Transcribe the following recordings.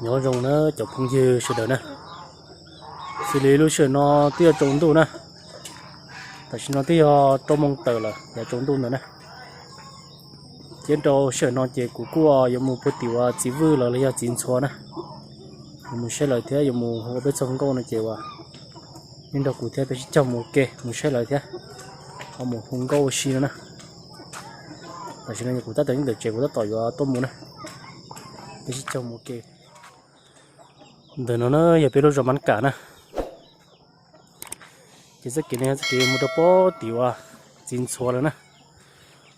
Nyob zoo na cov phooj ywg sawv daws na, xws li lub sij hawm no twb yuav tsaus ntuj na, tam sim no twb yog rau moos tawm lawm, yuav tsaus ntuj ntawd na. Ces rau sij hawm no ces kuv kuj yuav mus puag tim uas txiv Vwj lawv los yog txiv Ntxhuav na, yuav mus saib lawv thiab yuav mus ua peb txoj nkauj no ces uas nej nrog kuv thiab peb sib caug mus ua ke mus saib lawv thiab, ho mus hu nkauj ua si no na. Tam sim no kuv tab tom nyob ntawm tsev, kuv tab tom yuav tuaj mus na, peb sib caug mus ua ke. Ntawm no na yog peb lub zos Mab Kam na. Ces txoj kev no yog txoj kev mus rau puag tim uas txiv Ntxhuav lawm na.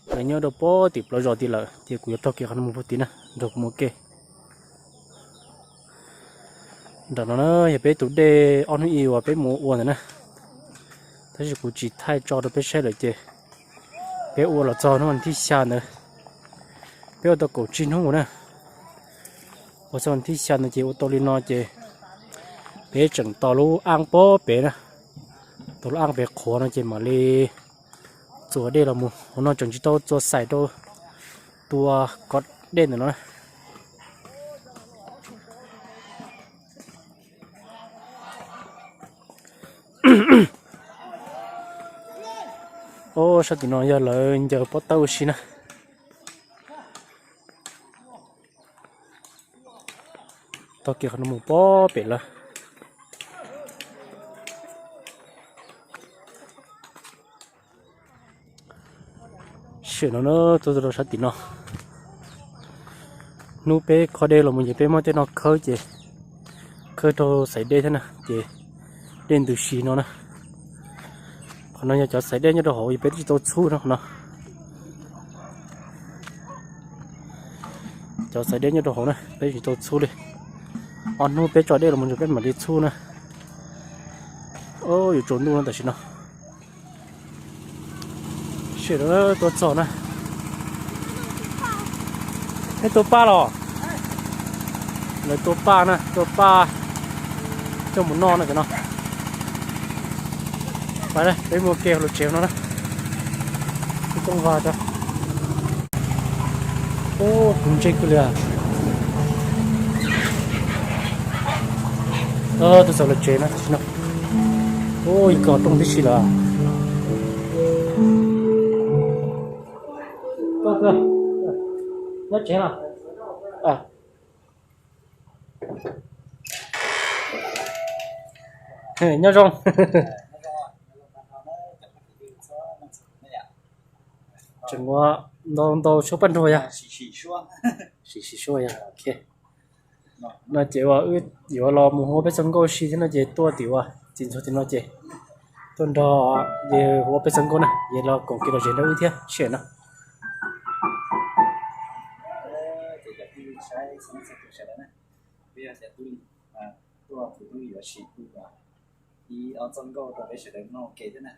Lawv nyob rau puag tim plawv zos tid lawm, ces kuv yuav taug kev qhov no mus puag tid na, nrog kuv mus ua ke. Nram no na yog peb tus dej ob hnub ib uas peb mus ua ntawd na, tab sis kuv tsis thaij tso rau peb saib lawm ces peb ua los txog hnub vas thib xya ntawd, peb ua tau kaum tsib hnub na. Ua txog vas thib xya ntawd ces ua tau li no ces peb tseem tos lub ab puag pem na, tos lub ab pem qhuav no ces mam li txuas dej los mus. Hauv no tseem tsis tau txuas xaim rau tus kov dej ntawm no na. Os, sab tim no yog lawv ncaws pob tawb ua si na. Taug kev qhov no mus puag pem lawm. Sij hawm no na tuaj rau sab tim no, hnub peb kho dej los mus ces peb muab tej no khawb ces khawb rau xaiv dej thiab na ces dej ntws si no na. Qhov no yog cov xaiv dej nyob rau hauv, yog peb twb tsis tau txhub no qhov no. Cov xaiv dej nyob rau hauv na peb tsis tau txhub li. Ob hnub peb tso dej los mus ces peb mam li txhub na. Yuav tsaus ntuj no tam sim no. Sij hawm no tuaj txog na. Neb tua paj los? Lawv tua paj na, tua paj coj mus noj na cov no. Peb mus ke lub tsev no na. Ub, kuv ntse kawg li. Tuaj txog lub tsev no tam sim no. Ub, ib co rooj tib si lawm. Nyob tsev no. Nyob zoo. Tseem ua ntau ntau suab paj nruag yog? Sim sim suab yog. No ces uas wb yuav los mus hu peb txoj nkauj si thiab no ces tuaj tim uas txiv Ntxhuav tim no ces tuaj nrog yawg hu peb txoj nkauj na, yawg los koom kev lom zem nrog wb thiab sij hawm no. Tuaj ib ob txoj nkauj rau peb sawv daws mloog ua ke thiab na.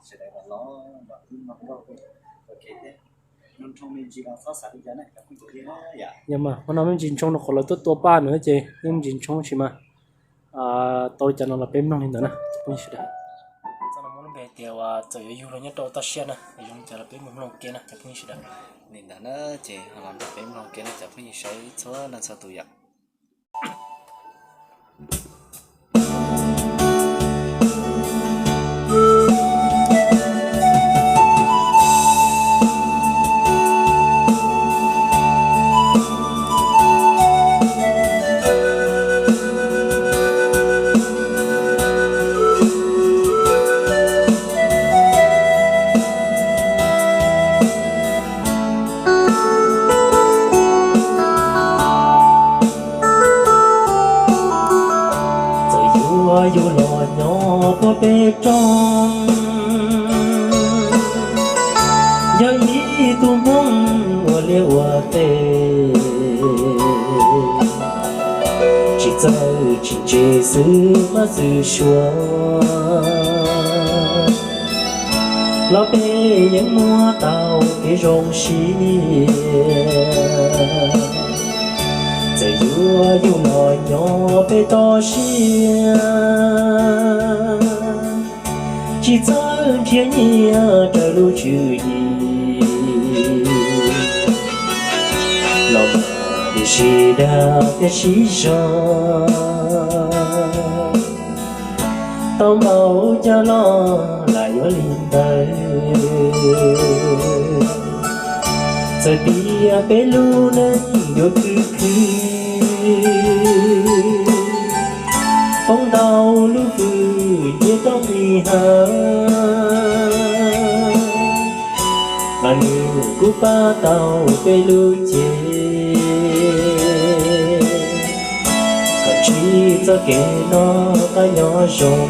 Sawv daws los los wb mloog nkauj ua ke thiab. Nroo me ntsis los txhob xav li cas na cov phooj ywg. Yog mas hmo no me ntsis ntshoo rau qhov lawv tuaj tua paj no ces yeej me ntsis ntshoo tab sis mas tau li cas no los peb mloog li ntawd na cov phooj ywg sawv daws. Txoj no muaj lub npe tias uas txawm yuav yug los nyob rau toj siab na, zoo li cas los peb mus mloog ua ke na cov phooj ywg sawv daws. Li ntawd na ces ho los nrog peb mloog ua ke na cov phooj ywg sawv daws txhua leej txhua tus yom. Txawm yuav yug los nyob puag pem roob, yog ib tug Hmoob ua liaj ua teb, tsis txawj tsis ntse xwb mas xwb suav, los peb yeej muaj tau kev zoo siab. Txawm yuav yug los nyob pem toj siab, tsis txawj nrhiav nyiaj raws lub tswv yim, los mus Sib dag thiab sib zog, tau npaum cas los lam yuav li ntawd. Txawm tias peb lub neej yuav khwv khwv, poob ntau lub fwj nce toj nqis hav, los nws kuj pab tau peb lub cev kom ntsib txoj kev noj qab nyob zoo.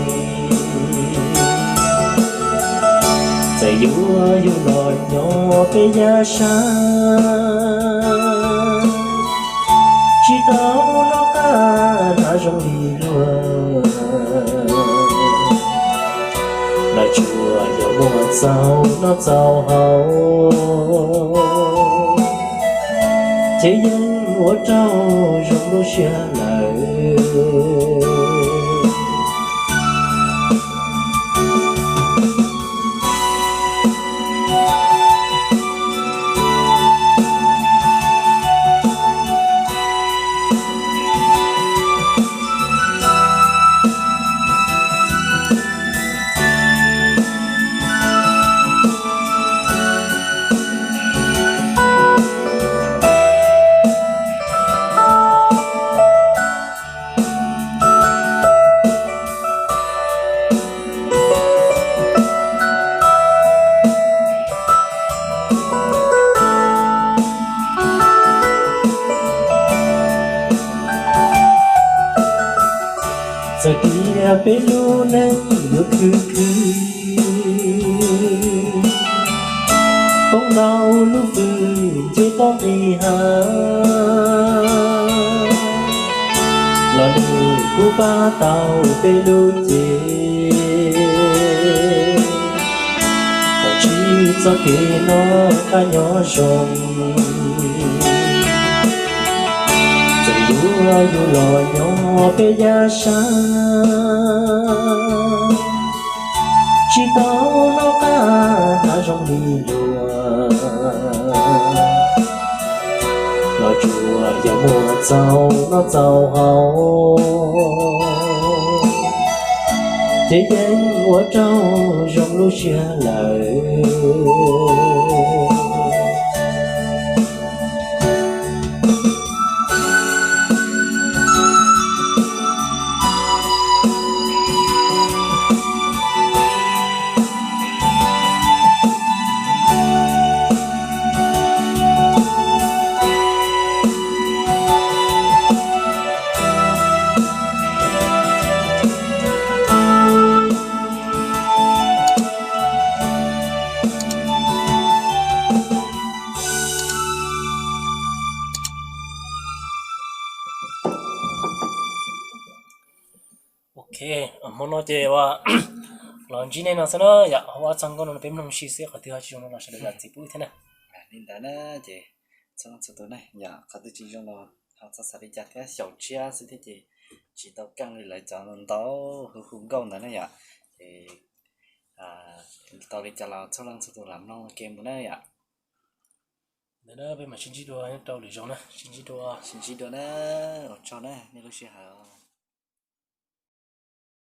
Txawm yuav yug los nyob peb yaj sab, tsis tau noj qab hnav zoo li luag, los tsuas yog muaj txaus noj txaus haus, ces yeej ua rau zoo lub siab lawm. Txawm tias peb lub neej yuav khwv khwv, poob ntau lub fwj nce toj nqis hav, los nws kuj pab tau peb lub cev kom ntsib txoj kev noj qab nyob zoo. Txawm yuav yug los nyob peb yaj sab, tsis tau noj qab hnav zoo li luag, los tsuas yog muaj txaus noj txaus haus, ces yeej ua rau zoo lub siab lawm. Ok, hmo no ces ua los ntsib nej no xwb na yom, ua txog nkauj no peb mloog si xwb, qhov twg ho tsis zoo no los sawv daws zam txim pub thiab na. Li ntawd na, ces txhua leej txhua tus na yom, qhov twg tsis zoo los ho txhob xav li cas thiab, xyaum tshiab xwb thiab ces tsis tau keej li lawv cov ntau hu hu nkauj ntawd na yom. Ces tau li cas los txhua leej txhua tus lam mloog ua ke mus na yom. Ntawd na peb mam sib ntsib dua rau lwm zaus na, sib ntsib dua, sib ntsib dua na, ua tsaug na nej lub sij hawm.